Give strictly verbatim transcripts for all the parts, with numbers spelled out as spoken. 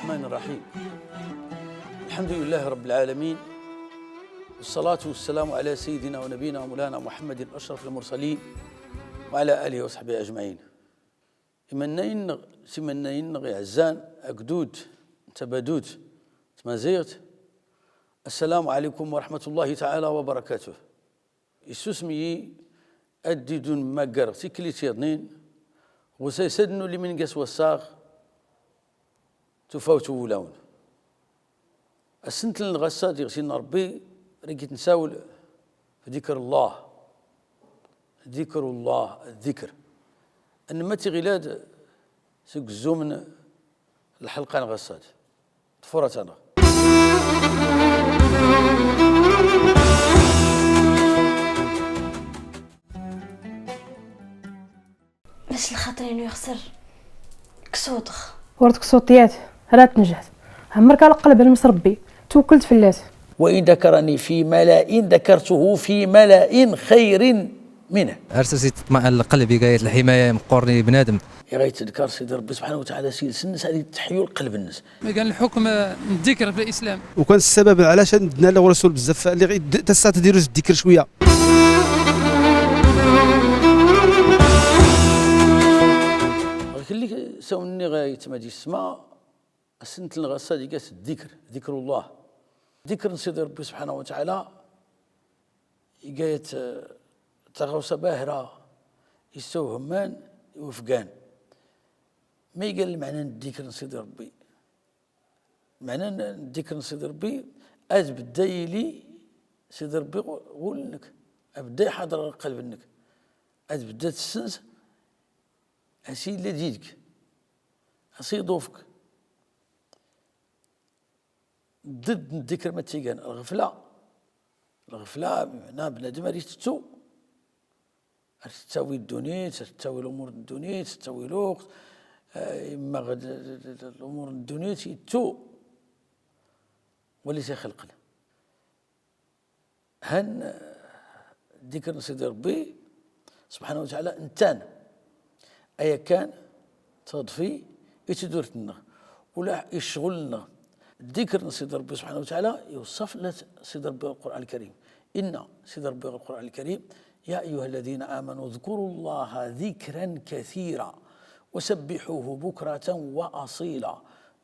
الرحمن الرحيم. الحمد لله رب العالمين، والصلاة والسلام على سيدنا ونبينا ومولانا محمد أشرف المرسلين وعلى آله وصحبه أجمعين. Imennayen-nneɣ, timennayen-nneɣ iɛezzan, agdud n tabadut n tmaziɣt, السلام عليكم ورحمة الله تعالى وبركاته. Issusem-iyi ad d-idun mmagger tiklit yaḍnin, ɣ usays ad nuli min gas wassaɣ, tufawt n wulawen. Asentel n ɣass-a d iɣsi n Ṛebbi, rad nsawl f dikr Allah. Dikr Allah, dikr. Anma tiɣilad seg zzum n lḥelqa n ɣass-a d tfurat-a-nneɣ. Mass lxaṭer-inu ixṣer, ksuṭeɣ. Ur tksuṭ yat, rad tnejḥed. Ɛemmer ka leqleb lmes Ṛebbi, twekkel-t fell-as. وإن ذكرني في ملأ ذكرته في ملأ خير منه. Ar s as-iṭṭma'an lqelb, iga yat lḥimaya meqqoren i bnadem. Iɣa yettdekkar Sidi Ṛebbi subḥanahu wa taɛala s yiles-nnes, ad itteḥyu lqelb-nnes. Ma gan lḥukm n ddikr fi lislam. Ukan ssabab ɛlac ad nedna ɣur Rasul bzzaf, lliɣ id-, tassat ad iruz ddikr cwiya. Ɣer kelli sawen-nni ɣa yetma d yesma, asentel n ɣass-a d iga-t ddikr, dikrullah. Ddikr n Sidi Ṛebbi subḥanahu wa taɛala, iga-t, eh, taɣawsa bahra, issewhemman i ufgan. Ma iga lmeɛna n ddikr n Sidi Ṛebbi? Meɛna n ddikr n Sidi Ṛebbi, ad bedda yili Sidi Ṛebbi ɣu-, ɣur-nnk, ad bedda iḥader ɣer lqelb-nnk, ad bedda tessent as illa did-k, as iḍuf-k. Dded n ddikr ma tt-igan? Lɣefla. Lɣefla, meɛna bnadem ar itettu. Ar tettawi ddunit, ar tettawi lumur n ddunit, tettawi luqt, eh, imma ɣ-, d-, d-, d-, lumur n ddunit, ittu wali s ixelqen. Han, eh, ddikr n Sidi Ṛebbi subḥanahu wa taɛala, ntan aya kan, teḍfi i tdurt-nneɣ, ula i ccɣel-nneɣ. Ddikr n Sidi Ṛebbi subḥanahu wa taɛala, iweṣṣa-t Sidi Ṛebbi ɣ Lqur'an Lkarim. Inna Sidi Ṛebbi ɣ Lqur'an Lkarim: يا أيها الذين آمنوا اذكروا الله ذكرا كثيرا وسبحوه بكرة وأصيلا.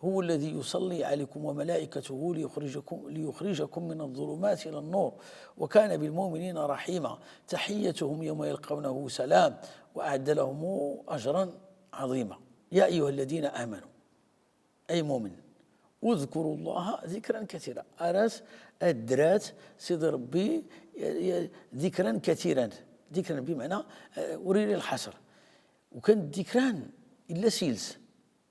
هو الذي يصلي عليكم وملائكته ليخرجكم، ليخرجكم من الظلمات إلى النور وكان بالمؤمنين رحيما. تحيتهم يوم يلقونه سلام وأعد لهم أجرا عظيما. يا أيها الذين آمنوا. Ay mumin, اذكروا الله ذكرا كثيرا. Aras ad drat Sidi Ṛebbi, ya, ya, ذكرا كثيرا. ذكرا bi meɛna, eh, ur iri lḥaṣr. Ukan ddikran illa s yiles.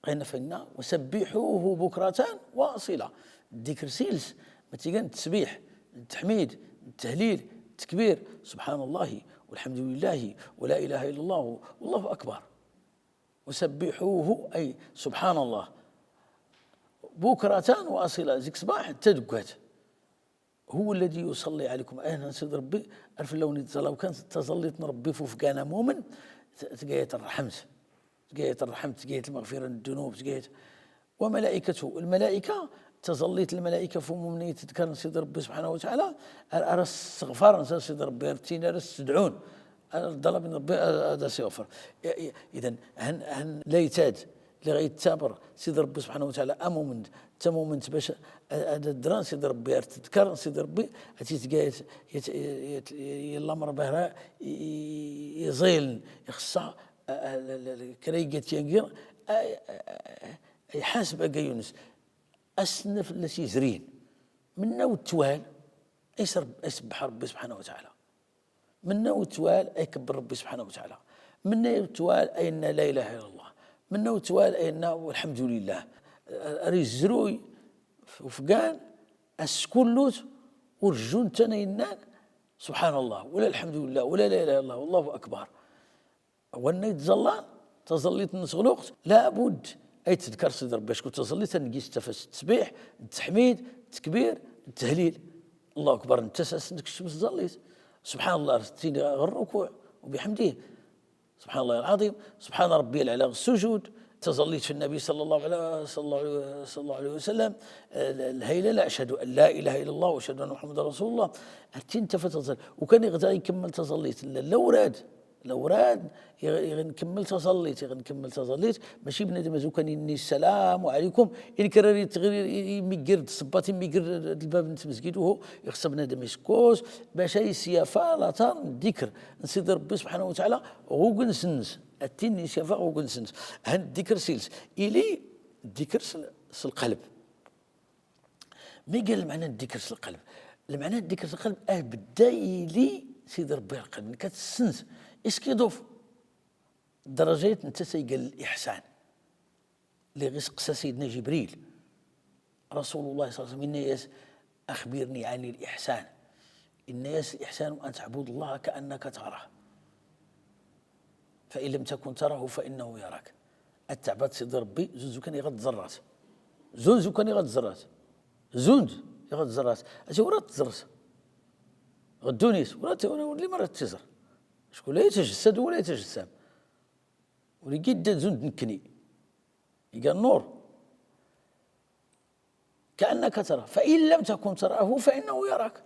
Ɣayna fa inna: وسبحوه بكرة وأصيلا. Ddikr s yiles, ma tt-igan n ttesbiḥ, n teḥmid, n tehlil, n tekbir, سبحان الله والحمد لله ولا إله إلا الله والله أكبر. وسبحوه، أي سبحان الله، بكرة وأصيلا، zik ṣṣbaḥ ḥatta deg wass. هو الذي يصلي عليكم، ahan Sidi Ṛebbi ar fell-awen ittẓalla. Ukan taẓallit n Ṛebbi f ufgan amumen, t-, tga yat ṛṛḥemt, tga yat ṛṛḥemt, tga yat lmeɣfira n ddunub, tga yat وملائكته، lmalaika, taẓallit n lmalaika f umumen i ittdekkaren Sidi Ṛebbi subḥanahu wa taɛala, ar, ar as-sseɣfaren s Sidi Ṛebbi, ar ttinin, ar as-ssedɛun, ar ḍalabin Ṛebbi, ar, ar as-iɣfer. I, i, idan, han, han laytad, lliɣ ittaber Sidi Ṛebbi subḥanahu wa taɛala amumen d tamumint bac a, ad ddran Sidi Ṛebbi, ar ttdekkaren Sidi Ṛebbi, ad titga yat, yat, yat, yat, yat lamer bahra i, i, iẓilen, ixṣṣa, a, a, la, la, la, kra igat yagi, a, a, a, Iḥaseb aga Yunes, asnaf n les izrin. Menna ur twal, ay s-, ay sebbeḥ Ṛebbi subḥanahu wa taɛala. Menna ur twal, ay kebber Ṛebbi subḥanahu wa taɛala. Menna ur twal, ay yenna la ilaha illa Allah. Menna ur twal, ay yenna walḥemdu lillah. Ar izruy f ufgan, as kullut, ur jjun tan ay yennan, subḥanallah, wala lḥemdu lillah, wala la ilaha illa Allah, wallahu akbar. Wanna ittẓalla, taẓallit-nnes ɣ luqt, labudd ay tedker Sidi Ṛebbi, acku taẓallit ad ngis tafas n ttesbiḥ, n teḥmid, n tekbir, n tehlil. Allahu akbar, netta s as nekcem s tẓallit. Subḥanallah, ar tettini ɣ rrukuɛ, u biḥemdih. Subḥanallah lɛaḍim, subḥana Ṛebbi lɛala ɣ ssujud, Taẓallit fi Nnabi ṣalla Llahu ɛalayhi, ṣalla Llahu ɛalayhi, ṣalla Llahu ɛalayhi wa sallam, eh, lhaylala, أشهد أن لا إله إلا الله وأشهد أن محمدا رسول الله. Ar tin tafat taẓallit. Ukan iɣ da ikemmel taẓallit, la, lawrad, lawrad, iɣ, iɣ nkemmel taẓallit, iɣ nkemmel taẓallit, maci bnadem azukan inni السلام عليكم, inkar ar itɣir, i, i, imigir-d ṣṣebbat, imigir-d lbab n tmezgit, uhu, ixṣṣa bnadem isekkos, bac a isyafa latar n ddikr n Sidi Ṛebbi subḥanahu wa taɛala, ɣ ugens-nnes. Ar tin isyafa ɣ ugens-nnes. Han ddikr s iles. Ili ddikr s, s lqelb. Ma iga lmeɛna n ddikr s lqelb? Lmeɛna n ddikr s lqelb, abda ili Sidi Ṛebbi ɣer lqelb-nnek, ad t-tessens. Is-k iḍuf. Ddṛajat n tasa iga liḥsan. Lliɣ iseqsa Sidna Jibril, Rasulullah ṣalla Llahu ɛalayhi wa sallam, inna-yas: أخبرني عن الإحسان. Inna-yas: الإحسان أن تعبد الله كأنك تراه، فإن لم تكن تراه فإنه يراك. Ad teɛbad Sidi Ṛebbi, zunz ukan iɣ ad tẓerrat. Zunz ukan iɣ ad tẓerrat. Zunz iɣ ad tẓerrat. Ati ur ad tẓerrat. Ɣ ddunit, ur ad, ur, ur, limer ad tiẓer. Acku la itajessad wala itajessam. Ur igi idda zund nekkni. Iga nnur. كأنك تراه، فإن لم تكن تراه فإنه يراك.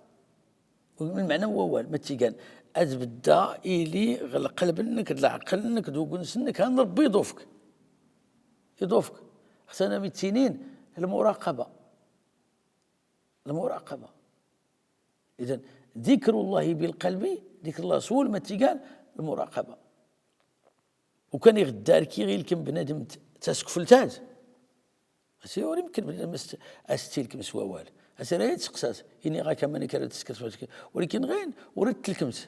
Lmeɛna n wawal, ma t-igan, ad tbedda ili ɣ lqelb-nnek, d lɛeql-nnek, d ugens-nnek, han Ṛebbi iḍuf-k. Iḍuf-k. Xtana mi ttinin, lmuraqaba. Lmuraqaba. Idan, ذكر الله بالقلب, ذكر الله s wul, ma t-igan, lmuraqaba. Ukan iɣ ddark iɣ ilkem bnadem t-, taskfelt-ad. Asi ur imken bnadem as-, as-tilkem s wawal. Asi ra yad seqsas, iniɣ-ak aman ikar ad teskert, walakin ɣayen ur ad tlkemt.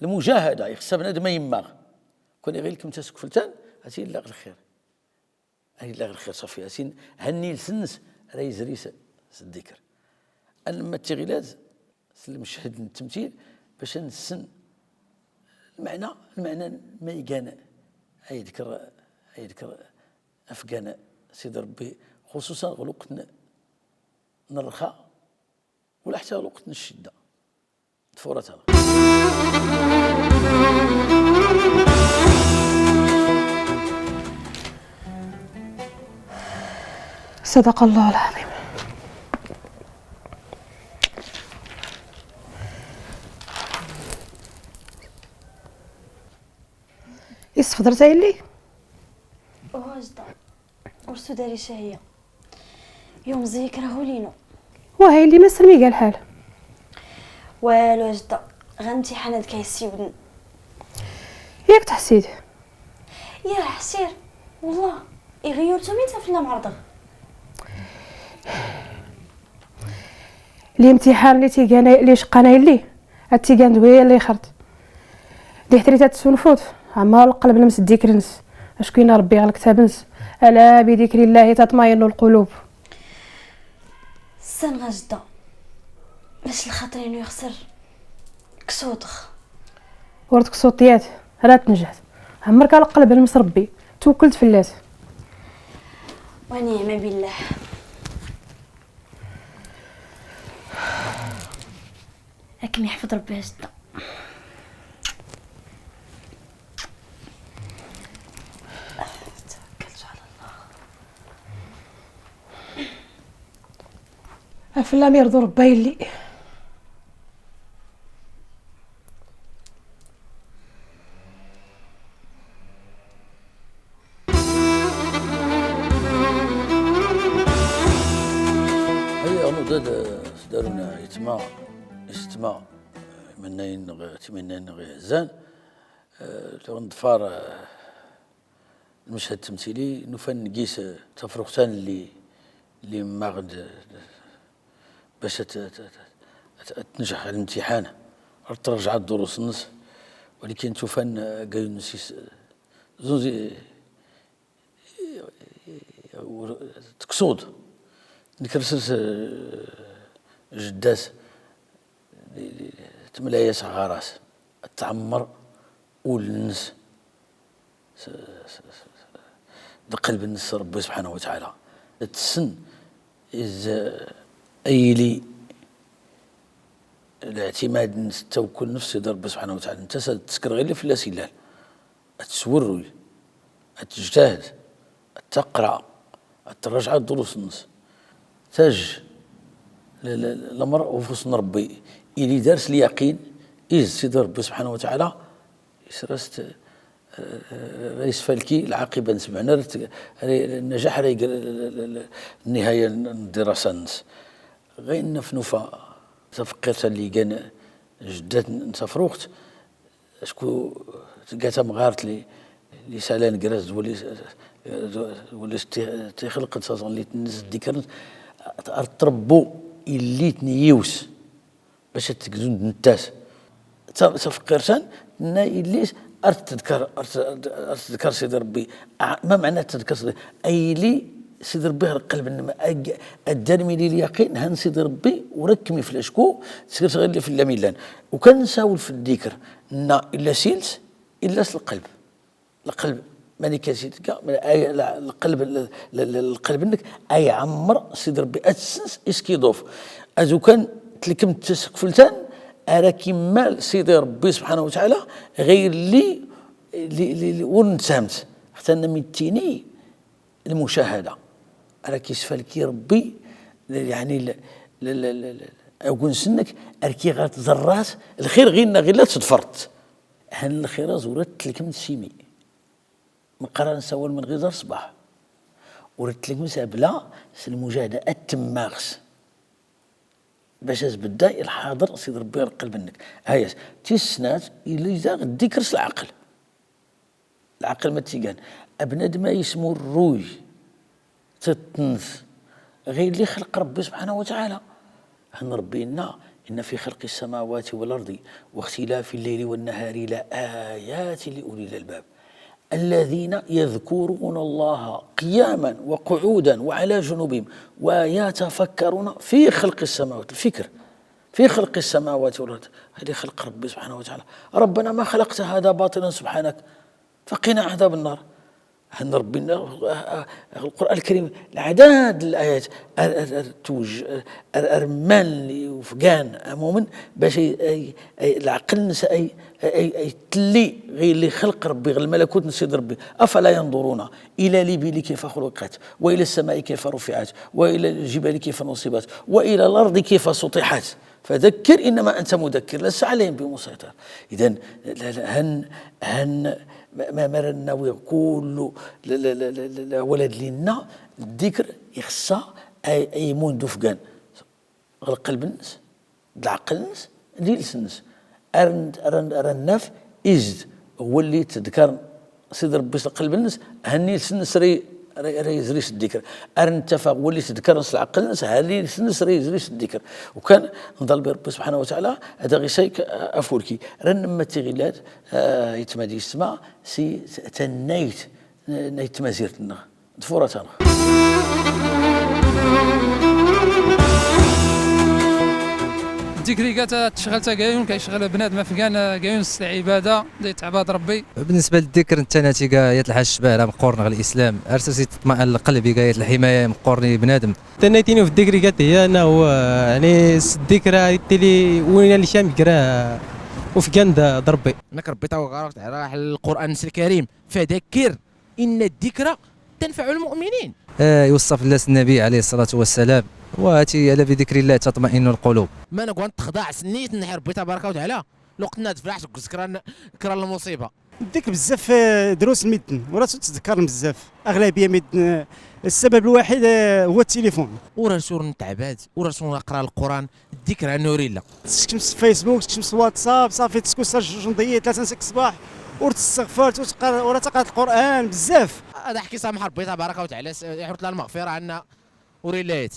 Lmujahada, ixṣṣa bnadem a immaɣ. Ukan iɣ ilkem taskfelt-ad, asi illa ɣ lxir. Ay illa ɣ lxir, ṣafi. Asin, han iles-nnes ra izri s, s ddikr. Ad nemmet tiɣilat s lmeched n ttemtil bac ad nessen lmeɛna, lmeɛna n ma igan ay idker, ay idker afgan Sidi Ṛebbi, xuṣuṣan ɣ lweqt n, n rrxa, wala ḥtta ɣ lweqt n ccedda. Tfurat-a. صدق الله العظيم. Is tfeḍreḍ a yelli? Ur s-dari cahya. Yumẓi yekreh wul-inu. Wah a yelli, ma s rmi ga lḥal? Walu a jedda, ɣer lemtiḥan ad k-yessiwden. Yak teḥsid? Yah, ḥsiɣ. Wallah, iɣi ur tumin ta fell-am ɛerḍeɣ. Limtiḥan li tigan, li ceqqan a yelli, ad tigan d wi lixert. Di ḥtrit ad tsunfut, ɛemmer lqelb-nnes d ddikr-nnes, acku inna Ṛebbi ɣer lktab-nnes: ألا بذكر الله تطمئن القلوب. Ssneɣ a jedda, mac lxaṭer-inu ixṣer, ksuṭeɣ. Ur tksuṭ yat, rad tnejḥed. Ɛemmer ka lqelb-nnes Ṛebbi, twekkled fell-as. Wa niɛma billah. Ad kem-yeḥfeḍ Ṛebbi a jedda. Tawakkaltu ɛala Llah. Afella mi irḍu Ṛebbi a yelli. Ay, aɣ nuda-d, eh, s darun, eh, yetma, isetma, eh, imennayen neɣ timennayen neɣ iɛezzan, eh, tuɣ neḍfar, eh, lmeched temtili, nufan ngis, eh, tafruxt-an lli, lli maɣ-d, eh, bac ad, ad, ad, ad, ad tenjeḥ ɣer lemtiḥan, ad terǧeɛ ddurus-nnes, walakin tufan, eh, agayyu-nnes is, eh, zunzi, eh, ur, teksuḍ. Nekres, eh, jedda-s, di, di, temla-yas ɣer-as, ad tɛemmer ul-nnes s, s, s, s, d lqelb-nnes s Ṛebbi subḥanahu wa taɛala. Tessen is, a yili, leɛtimad-nnes, ttawekkul-nnes f Sidi Ṛebbi subḥanahu wa taɛala. Netta s ad tesker ɣilli fell-as illal. Ad teswerruy, ad tejtahed, Taqra, ad tṛaǧɛa ḍḍurus-nnes. Taǧ l-, l-, lamṛ ufus n Ṛebbi, ili dar s lyaqin, is Sidi Ṛebbi subḥanahu wa taɛala, is ra s-, ra yesfalki lɛaqiba-nnes, meɛna ra t-, ra, nnajaḥ ra yegr l-, l-, l-, nnihaya n, n ddirasa-nnes. Ɣaynna f nufa tafeqqirt-a lli gan jdat n, n tafruxt, acku tga tamɣart lli, lli salan gr-as d wulli, d wulli s-, t-, tixlq d taẓallit-nnes d ddikr-nnes, ar tṛebbu illi-tn yiwes bac ad tgzun d nettat. Ta-, tafeqqirt-an tenna illi-s ar tedkar, ar t-, ar tedkar Sidi Ṛebbi. A-, ma meɛna tedkar Sidi? Ay ili Sidi Ṛebbi ɣer lqelb-nnem, ag-, ad d-armi li lyaqin, han Sidi Ṛebbi ur ak-kem-ifla, acku tgrt ɣilli fell-am illan. Ukan nsawel f ddikr, nna illa s iles, illa s lqelb. Lqelb, mani kan si tga, mani ay, la, lqelb, l-, l-, l-, lqelb-nnek ay ɛemmeṛ Sidi Ṛebbi, ad tessens is k-iḍuf. Azukan tlkem tasqfelt-an, ara k-immal Sidi Ṛebbi subḥanahu wa taɛala, ɣir lli, lli, lli, lli ur nessamt. Xaṭer nna mi ttini lmucahada. Ara k-isfalki Ṛebbi, yeɛni, l-, l-, aguns-nnek, ara k-iɣer tẓerrat lxir ɣinna ɣilla tḍfert. Han lxir-a ẓurat tlkem s imi. Meqqar ad nsawal min ɣiẓer ṣṣbeḥ. Ur tlkem s abla s lmujahada ad temmaɣs. Bac as bedda ilḥaḍer Sidi Ṛebbi ɣer lqelb-nnek. Hayas, tis snat, ili daɣ ddikr s lɛeql. Lɛeql ma t-igan, abnadem a yesmurruy, teṭṭent, ɣir lli ixleq Ṛebbi subḥanahu wa taɛala. Han Ṛebbi inna, إن في خلق السماوات والأرض واختلاف الليل والنهار لآيات لأولي الألباب الذين يذكرون الله قياما وقعودا وعلى جنوبهم ويتفكرون في خلق السماوات، الفكر، في خلق السماوات والأرض. Hadi xelq Ṛebbi subḥanahu wa taɛala. ربنا ما خلقت هذا باطلا سبحانك فقنا عذاب النار. Han Ṛebbi, Lqur'an Lkarim, lɛdad n layat, ar, ar, ar twejj, ar, ar mman i ufgan amumen, bac ay, ay, ay, lɛeql-nnes ay, ay, ay, ay telli ɣir lli ixleq Ṛebbi, ɣer lmalakut n Sidi Ṛebbi. أفلا ينظرون إلى الإبل كيف خلقت، وإلى السماء كيف رفعت، وإلى الجبال كيف نصبت، وإلى الأرض كيف سطحت. فذكر إنما أنت مذكر، لست عليهم بمسيطر. Idan, la, la, han, han, ma, ma, ma ra nawi kullu, la, la, lawalad lli nna, ddikr ixeṣṣa ay, ay imun d ufgan. Ɣer lqelb-nnes, d lɛeql-nnes, d iles-nnes. Ar n-, ar n-, ar naf izd, wulli tedkar Sidi Ṛebbi s lqelb-nnes, han iles-nnes ra y-, ra, ra yezri s ddikr. Ar nttafaq wulli tedkar s lɛeql-nnes, han iles-nnes ra yezri s ddikr. Ukan nḍalb i Ṛebbi subḥanahu wa taɛala, ad aɣ-isayk afulki. Ra nmma tiɣilat, ah, aytma d yessma, si t-, tannayt n, n ayt tmazirt-nneɣ. Ḍfurat-aneɣ. Ddikr iga ta tecɣalt a gayun, kayecɣel bnadem afgan, a gayun s lɛibada, da yettɛbad Ṛebbi. بالنسبة للذكر, netta-nna tiga yat lḥaǧ cbaɛ la meqqoren ɣ lislam, ar s as iṭṭma'an lqelb, iga yat lḥimaya meqqoren i bnadem. Tannayt-inu f ddikr iga tiya, annahu, ah, yani, s ddikr a ittili win lkam igra ufgan d, d Ṛebbi. Nek Ṛebbi tabarak wa taɛala ɣer Lqur'an-nnes Lkarim, فذكر إن الذكرى تنفع المؤمنين. Eh, iweṣṣa fell-as Nnabi ɛalayhi ṣṣalatu wa ssalam, wa ti, ألا بذكر الله تطمئن القلوب. Ma ngan texḍaɛ s nniyat n Ṛebbi tabaraka wa taɛala, lweqt nna teflaḥ seg uzekran, kra n lmuṣiba. Ddikr bezzaf, eh, drus n medden ur ttdekkaren bezzaf. Aɣlabiya medden, eh, السبب الوحيد, eh, هو التليفون. Ur as ur nettɛabad, ur as ur neqqra Lqur'an, ddikr-a ur illa. Tekcem s Facebook, tekcem s WhatsApp, ṣafi teskusa juj n ḍiyyat, tlata n ṣṣbeḥ, ur testeɣfar, ur teqqar, ur teqqar Lqur'an, bezzaf. Ad aḥki samḥ Ṛebbi tabaraka wa taɛala, s-, iḥut la lmeɣfira ɛanna, ur illa yat.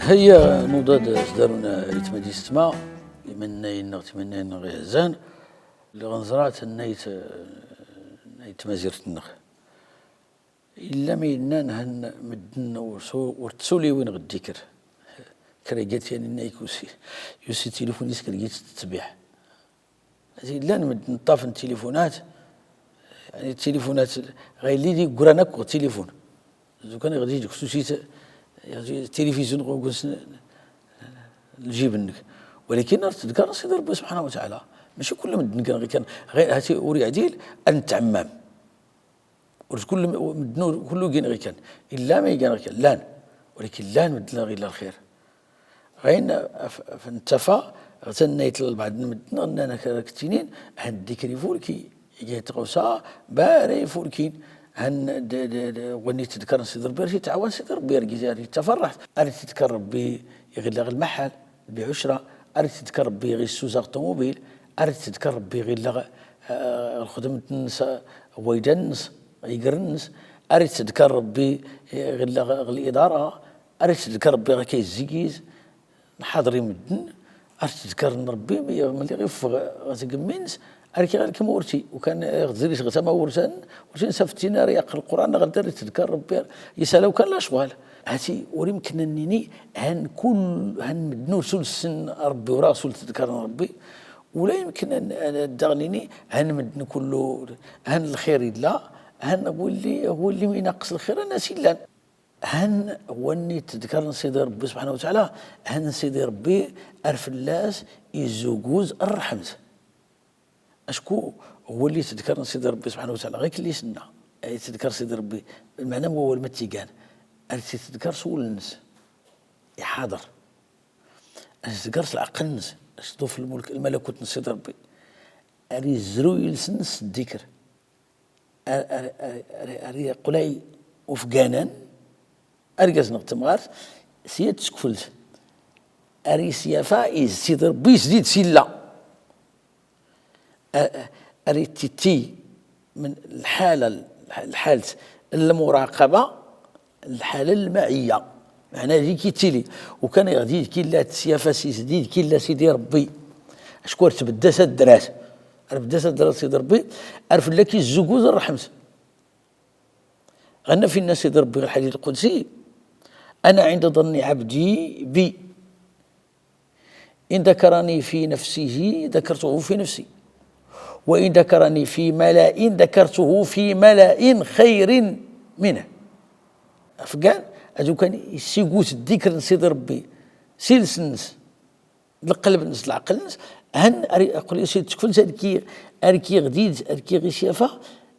Haya nuḍad s darun aytma d yessma, imennayen-nneɣ, timennayin-nneɣ iɛezzan, lliɣ nẓra tannayt, eh, n ayt tmazirt-nneɣ. Illa mi yennan han medden ur su-, ur ttuliwin ɣ ddikr. Kra iga t yan inna ikusi, yusi tilifun-is kra iga t ttbiḥ. Llan medden ṭṭafen tilifunat, yani tilifunat, ɣa illi d igran akk ɣ tilifun. Zukan iɣ d-iǧǧ ksusi t-, tilifizun ɣ ugens n, n, n lǧib-nnek. Walakin ar tedkar Sidi Ṛebbi subḥanahu wa taɛala. Mačči kull medden kan ɣikan, ɣir hati ur iɛdil ad nettɛemmam. Ur kull m-, medden ur, kullu gin ɣikan. Illa ma igan ɣikan, llan. Walakin llan medden ɣilla lxir. Ɣayen af-, af-, nettafa, ɣ tannayt n lbeɛḍ n medden, ɣ nnan ak-, ak-ttinin, han ddikr ifulki, iga tɣawsa, bara ifulkin, han d-, d-, d-, wanni teddkar n Sidi Rebbi, ar t-ittɛawan Sidi Rebbi, ar giz-, ar ittafarraḥ, ar t-ittedkar Rebbi, iɣilla ɣ lmaḥal, lbiɛ ucra, ar t-ittedkar Rebbi, iɣ issuzaɣ ṭumubil, ar t-ittedkar Rebbi, iɣilla ɣ, eh, lxedmt-nnes, wayda-nnes, iger-nnes, ar t-ittedkar Rebbi, iɣilla ɣ, ɣ lidara, ar t-ittedkar Rebbi ɣa k-izzigiz, nḥaḍer i medden, ar t-ittedkar Rebbi, mi, mli ɣ iffeɣ ɣ tgemmi-nnes, ar k-, ar k-imurti, ukan, eh, ɣ tziri-s ɣ tamawurt-an, ur t-nessaftin ara yaqq Lquran, neɣ ar t-ittedkar Rebbi, yesɛa law kan la ccɣal. Hati, ur imken ad nini, han kull, han medden ur sul ssen Rebbi, ur aɣ sul teddkar Rebbi, ula imken ad, ad, ad daɣ nini, han medden kullu, han lxir illa, han ɣ willi, ɣ willi mi inaqqes lxir, ad nas illan. Han wanni teddkar n Sidi Rebbi subḥanahu wa taɛala, han Sidi Rebbi ar fell-as izzuguz rrḥemt. Acku ɣ willi teddkar n Sidi Rebbi subḥanahu wa taɛala, ɣikelli s nna, ay teddkar Sidi Rebbi, lmeɛna n wawal ma t-igan, ar t-iteddkar s wul-nnes, iḥaḍer. Ar t-iteddkar s lɛeqqel-nnes, ar t-iḍuf lmulk, lmalakut n Sidi Rebbi. Ar izru iles-nnes s ddikr. Ar, ar, ar, ar, ar iqqel ay ufganan, argaz neɣ tamɣart, s yat tsekfelt. Ar isyafa, is Sidi Rebbi isdid s illa. Ar, ar, ar ittitti min lḥala, lḥalt n lmuraqaba, lḥala n lmaɛiyya. Meɛna dik ittili. Ukan iɣ did killa tesyafa s isdid killa Sidi Rebbi. Acku ar tbedda s adras. Ar tbedda s adras Sidi Rebbi, ar fell-ak izzuguz rrḥemt. Ɣanna finna Sidi Rebbi ɣ lḥadit lqudsi, أنا عند ظن عبدي بي. إن ذكرني في نفسه ذكرته في نفسي، وإن ذكرني في ملأ ذكرته في ملأ خير منه. Afgan, ad ukan issigut ddikr n Sidi Rebbi, s iles-nnes, d lqelb-nnes, d lɛeqqel-nnes, han ar iqqel s yat tsekfelt, ar ki, ar ki ɣ did, ar ki ɣ isyafa,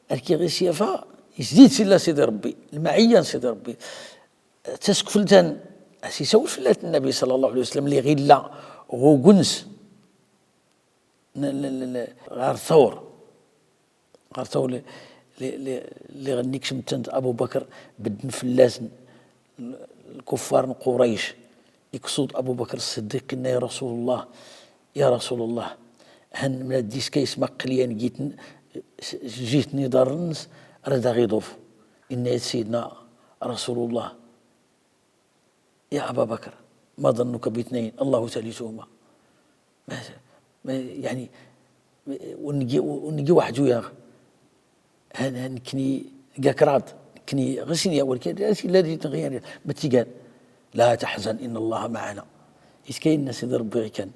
ar ki ɣ isyafa, isdid s illa Sidi Rebbi, lmaɛiyya n Sidi Rebbi. Tasekfelt-an, as isawel fell-as Nnabi ṣalla Llahu ɛalayhi wa sallam, lli ɣ illa ɣ ugens n, n, n, n, ɣer Tawr. Ɣer Tawr lli, lli, lli, lli ɣ nni kecmen-t Abu Bakr, bedden fell-as lkuffar n Qurayc. Ikṣuḍ Abu Bakr Ṣṣiddiq, inna: يا رسول الله، يا رسول الله، han mla d-iska ismaqqel yan gitn, s-, s-, jitn iḍarren-nnes, rad aɣ iḍuf. Inna-yas Sidna Rasulullah: يا أبا بكر، ما ظنك باثنين الله ثالثهما؟ Ma, ma, yeɛni, ur ngi, ur ngi waḥdu yaɣ. Han, han nekkni gak raḍ, nekkni ɣer sin ya, walakin illa di tɣiyar, ma tigan. لا تحزن إن الله معنا. Is ka inna Sidi Rebbi ɣikan.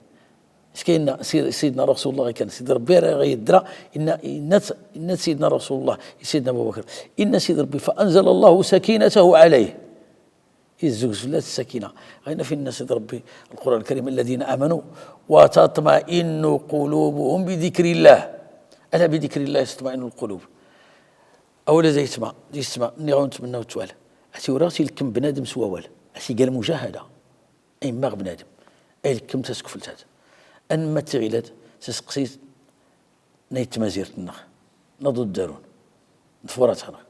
Is ka inna Si-, Sidna Rasulullah ɣikan. Sidi Rebbi ara ɣ yeddra, inna, inna, inna Sidna Rasulullah, Sidna Abu Bakr. Inna Sidi Rebbi: فأنزل الله سكينته عليه. Izzuguz fell-as ssakina. Ɣayna finna Sidi Rebbi, Lquran Lkarim: الذين آمنوا وتطمئن قلوبهم بذكر الله. ألا بذكر الله تطمئن القلوب. Awal ad aytma, d aytma, nniɣ-awen tmenna u twal. Ad t-iwreɣ s ilkem bnadem s wawal. Ad t-iga lmujahada. Ay mmaɣ bnadem. Ay ilkem tasekfelt-ad. Anma tiɣilad, taseqsit, n ayt tmazirt-nneɣ, naḍu ddarun, ḍfurat-nneɣ.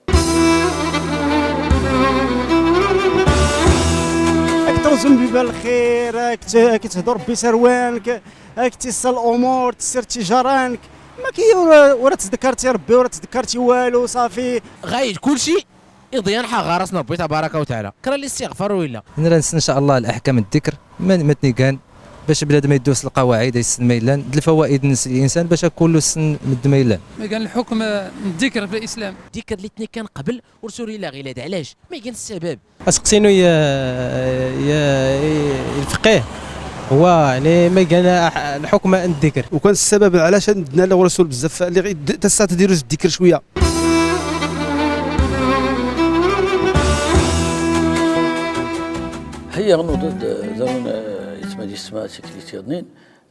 Ad k-tawzem bibal lxir, ad k-, ad k-tehdu Rebbi s rwan-k, ad k-tissal lumuṛ, tessir tijaṛa-nnek. Ma ki ur, ur tettdekkaṛ ti Rebbi, ur tettdekkaṛ ti walu, ṣafi. Ɣayd kulci. Iḍyan ḥa ɣaras n Ṛebbi tabaraka wa taɛala. Kra n listiɣfar ur illa. Nra-nsen, in ca Allah, laḥkam n ddikr, ma, ma tnigan, bac bnadem ad iddu s lqawaɛid, ad issen ma illan, d lfawaid-nnes i linsan, bac kullu issen medden ma illan. Ma igan lḥukm n ddikr fi lislam. Ddikr li tnikan qbel, ur s ur illa ɣilad, ɛlac? Ma igan ssabab? Aseqsi-nu i, i, i lfeqqih, huwa, yeɛni, ma igan lḥukm n ddikr. Ukan ssabab ɛlac ad nella ɣur-s bezzaf, li ɣ-, d-, tasaɛt ad iruz ddikr cwiya. Haya, nuḍ-d, daɣen, eh, yesma d yesma tiklit yaḍnin,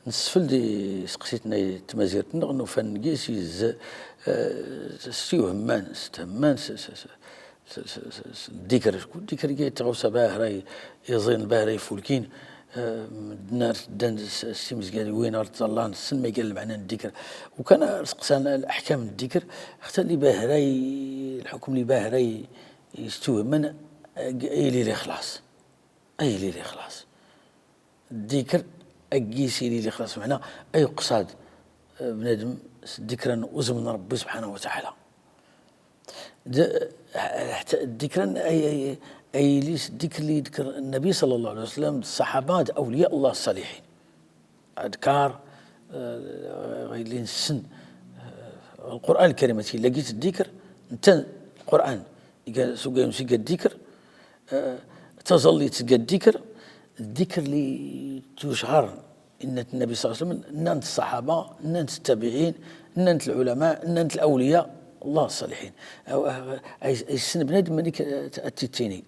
Nsfeld i tseqsit-nni n tmazirt-nneɣ, nufan gis iz, eh, s tiwhemman, s themman, s, s, s, s, s, s, s ddikr. Acku ddikr iga tɣawsa bahra i-, iẓin, bahra ifulkin, eh, medden ar teddan s, s timezgawin ar ttẓallan, ssen ma iga lmeɛna n ddikr. Ukan ar seqsan leḥkam n ddikr, xta li bahra i-, lḥukm li bahra i-, istiwhemman, eh, ay yili lixlaṣ. Ay yili lixlaṣ. Ddikr, agis yili lixlaṣ, meɛna ay uqṣad, eh, bnadem s ddikran uzem n Ṛebbi subḥanahu wa taɛala. D-, ḥta ddikran ay, ay, ay yili s ddikr li yedker Nnabi ṣalla Llahu ɛalayhi wa sallam, d ṣṣaḥaba, d awliya Allah ṣṣaliḥin. Adkar, eh, ɣilli nessen, eh, Lqur'an Lkarim, ad t-illa gis ddikr, netta Lqur'an, iga, s uga yemsi iga ddikr, eh, taẓallit tga ddikr, ddikr li tucɛar, inna-t Nnabi ṣalla Llahu ɛalayhi wa sallam, nnan-t ṣṣaḥaba, nnan-t ttabiɛin, nnan-t lɛulama, nnan-t lawliya, Allah ṣṣaliḥin. Aw, eh, ay, ay yessen bnadem manik, eh, ad t-ittini.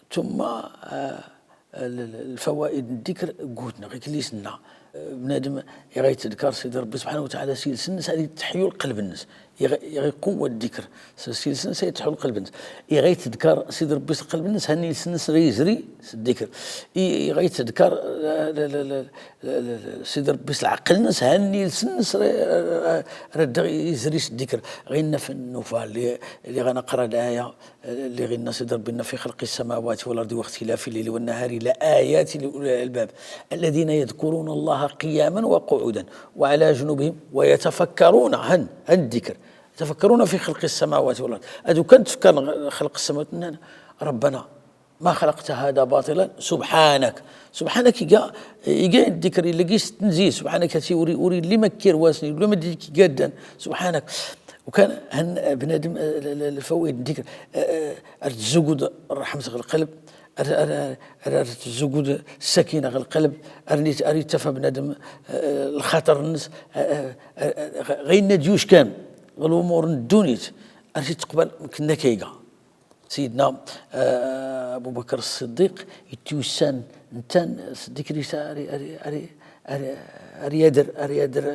Tumma, eh, l-, l-, lfawaid n ddikr ggutn, ɣikelli s nna. Eh, bnadem iɣa yettdkar Sidi Ṛebbi subḥanahu wa taɛala s yiles-nnes, ad itteḥyu lqelb-nnes. Iɣ-, iɣ-, quwwa ddikr. S, s yiles-nnes ay teḥḥu lqelb-nnes. Iɣ-, ittdkar Sidi Ṛebbi s lqelb-nnes, han yiles-nnes ra yezri s ddikr. I-, iɣ-, ittdkar, eh, l-, l-, l-, l-, l-, Sidi Ṛebbi s lɛeqqel-nnes, han yiles-nnes ra, ra, ra, ra ddaɣ yezri s ddikr. Ɣinna f nnufa li, li ɣa naqra laya, eh, li ɣinna Sidi Ṛebbi inna: في خلق السماوات والأرض واختلاف الليل والنهار لآيات لأولي الألباب الذين يذكرون الله قياما وقعودا وعلى جنوبهم ويتفكرون، han, han ddikr. يتفكرون في خلق السماوات والأرض. Ad ukan tfekkar xelq السماوات, nnan: ربنا ما خلقت هذا باطلا سبحانك. سبحانك iga, iga ddikr, illa gis tnzi, سبحانك, hati ur, ur illi ma kkir wasni, ur illi ma ddikr iga ddan, سبحانك. Ukan han bnadem, eh, l-, l-, lfawaid n ddikr, eh, eh, ar tzzugud ṛṛeḥmt ɣ lqelb, ar, ar, ar, ar, ar tzzugud ssakina ɣ lqelb, ar nit-, ar ittafa bnadem, eh, lxaṭer-nnes, eh, eh, eh, eh, ɣ-, ɣ-, ɣaynna d-yuckan ɣ lumuṛ n ddunit, ar t-ittqbal mknna kayga. Sidna, eh, Abu Bakr Ṣṣiddiq, ittyussan ntan s ddikr-is ar, ar, ar, ar, ar yadr, ar yadr,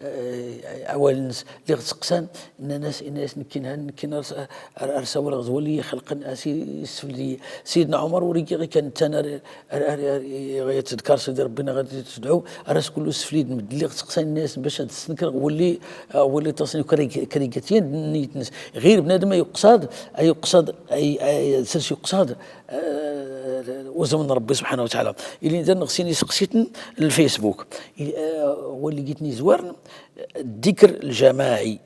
eh, awal-nnes. Lliɣ ttseqsan, nnan-as, inna-as: nekkin, han, nekkin ar s-, ar, ar sawaleɣ d walli ixelqen, a s-, issefled-iyi. Sidna Ɛumar, ur igi ɣi kan ntan ar, ar, ar, ar, iɣ-, ittdkar Sidi Ṛebbi neɣ ad ittdɛu, ar as kullu sseflid medden. Lliɣ ttseqsan, inna-as, bac ad ssnekreɣ walli, eh, walli ṭṭasen, kra ig-, kra iga tyan nniyt-nnes. Ɣir bnadem ay uqṣad, ay uqṣad, ay, ay, sers uqṣad, eh, uzem n Ṛebbi subḥanahu wa taɛala. Ilindi ad nɣer sin iseqsiten n lFacebook. I, eh, walli gitn izwarn, ddikr ljamaɛi.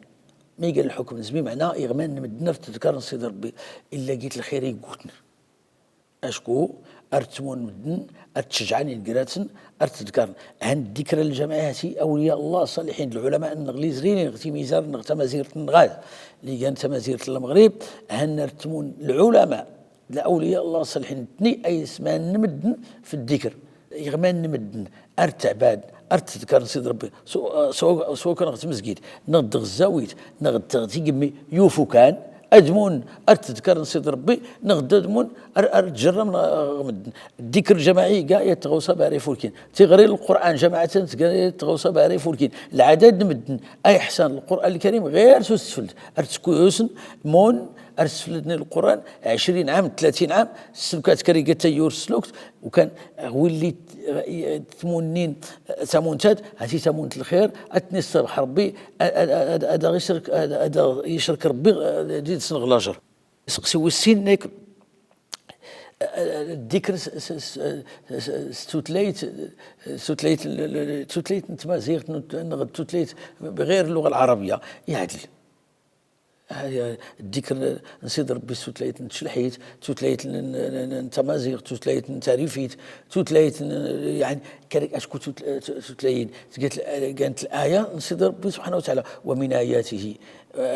Ma iga lḥukm-nnes, bimeɛna iɣman n medden ar ttdkaren Sidi Ṛebbi, illa gis lxir i ggutn. Acku ar ttmun medden, ar ttcejɛen inegratsen, ar ttdkaren. Han ddikr ljamaɛi, hati awliya Allah ṣṣaliḥin, d lɛulama-nneɣ li izrin ɣ timizar-nneɣ, tamazirt-nneɣ, ad, li gan tamazirt n Lmeɣrib, han ar ttmun lɛulama, d lawliya Allah ṣṣaliḥin, nettni ay isman n medden f ddikr. Iɣman n medden ar ttɛebbad, ar ttdkaren Sidi Ṛebbi, s-, s-, swa kan ɣ tmezgit, neɣ d ɣ zzawit, neɣ d ɣ tigemmi, yuf ukan, ad mun ar ttdkaren Sidi Ṛebbi, neɣ d ad mun ar, ar ttjerramen ɣ medden. Ddikr ljamaɛi iga yat tɣawsa bahra ifulkin. Tiɣri n Lqur'an jamaɛatan tga yat tɣawsa bahra ifulkin. Lɛadad n medden ay ḥsan Lqur'an Lkarim ɣir s usfeld, ar ttkuyusen, mun, ar sflden Lqur'an ɛecrin ɛam, tlatin ɛam, sslukat kra iga tayyurt slukt, ukan ɣ willi t-, tmunnin tamunt-ad, hati tamunt n lxir, ad ten-isserbeḥ Ṛebbi, ad, ad, ad, ad aɣ-isrek, ad, ad aɣ-isrek Ṛebbi, eh, did-sen ɣ lajer. Iseqsi wis sin, nekk, eh, eh, ddikr s, s, s, s, s tutlayt, s tutlayt, s tutlayt n tmaziɣt, n, neɣ d tutlayt ɣir lluɣa lɛarabiya, iɛdel. Ah, ya, ddikr n Sidi Ṛebbi s tutlayt n tcelḥit, tutlayt n, n, n, n tamaziɣt, tutlayt n tarifit, tutlayt n, yeɛni, kra, acku tut-, tut-, tutlayin, tgant l-, gant laya n Sidi Ṛebbi subḥanahu wa taɛala: ومن آياته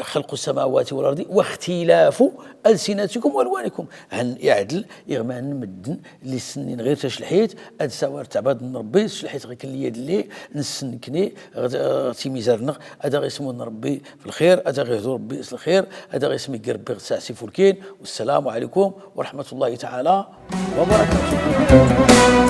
خلق السماوات والأرض واختلاف ألسنتكم وألوانكم. Han iɛdel, iɣman n medden, li ssennin ɣir taclḥit, ad sawar ttɛebbad n Ṛebbi, taclḥit ɣikelli ad illi, nessen nekkni, ɣ, ɣ timizar-nneɣ, ad aɣ-ismun Ṛebbi f lxir, ad aɣ-ihdu Ṛebbi s lxir, ad aɣ-ismegger Ṛebbi ɣ tseɛs ifulkin. والسلام عليكم ورحمة الله تعالى وبركاته.